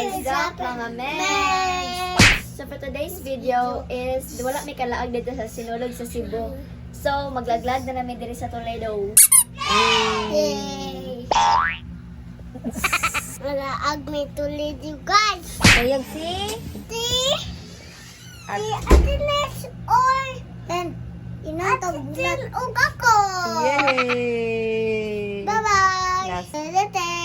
What's up, mga mens? So for today's video is wala may kalaag dito sa Sinulog sa Cebu. So maglaglag na namin diri sa Toledo. Yay! Malaag may tulid you guys. Kayag si Si si Ate Nes or and Ate ug ako. Yay! Bye-bye. Yes. Later.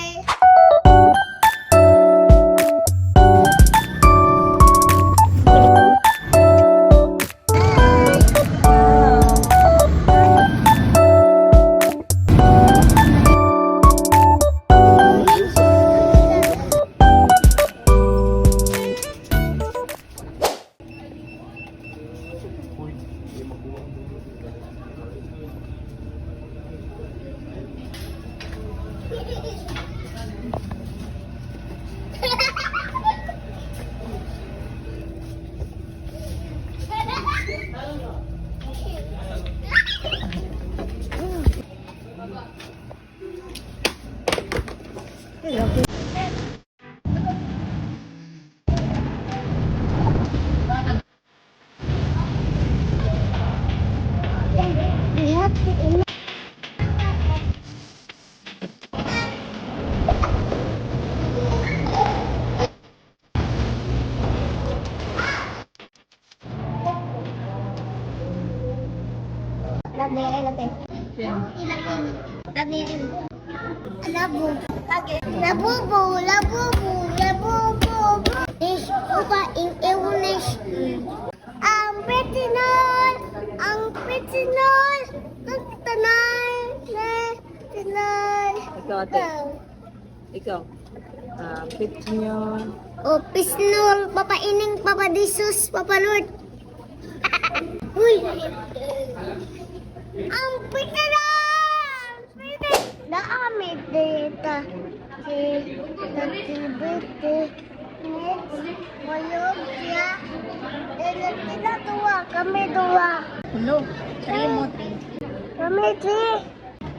Labu. Labubu, labubu, labubu. Is upa in English. Ang petinol, ang petinol, ang tanay, petinol. Ikaw, ate. Ikaw. Ah, picture. O, pisnol, Papa Ining, Papa Disus, Papa Lord. Uy! Ang petinol! Naami dito. Si Natibiti. Mayog siya. Tinatuwa kami duwa. Uno, three mo three. Kami three.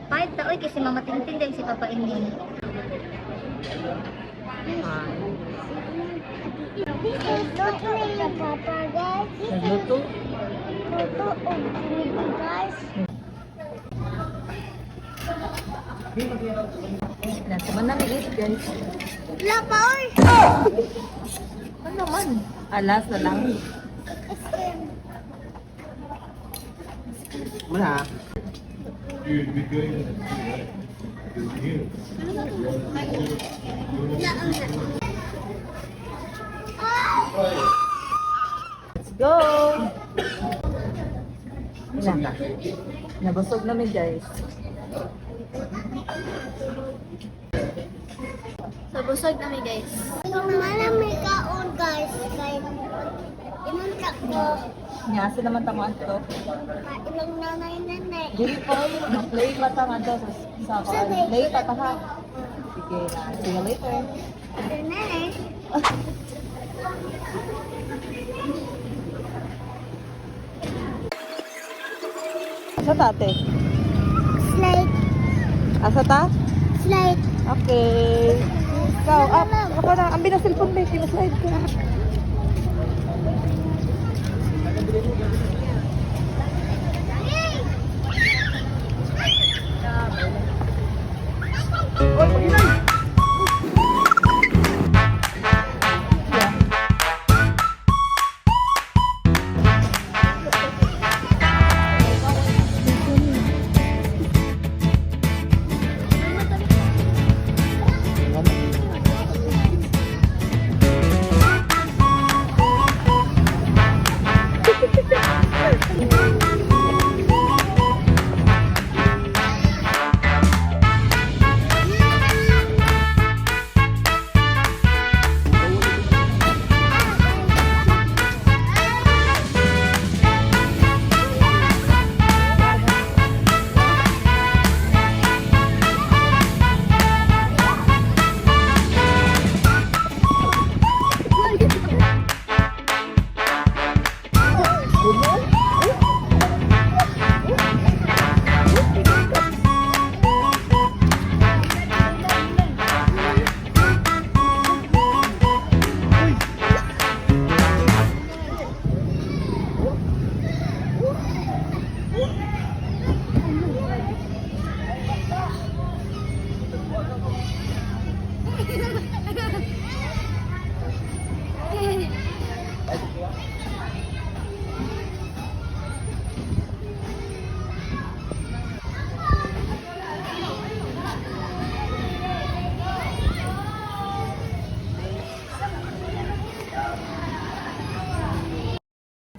Five ta oy kasi Mama Tintin dahil si Papa Ining. Luto ni Papa guys. Nagluto? Luto og tinig guys. Nasa man namin eat, guys. Wala pa oy. Ano man? Alas na lang. Wala. Let's go! Na. Nabusog namin, guys. So busog namin, guys. Wala may kaon guys. Kay inon ka ko. Nya, asa naman tamo ato? Ilang nanay nanay. Dili pa, play pa ta nga sa play pa ta ha. Sige na. See you later. Nanay. Asa ta, ate? Slide. Asa ta? Slide. Okay. Go up. Ako na. Ambi na cellphone, babe. Slide ko.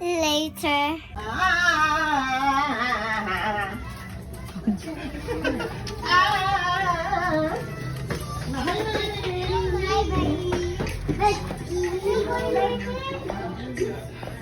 Later. Bye bye.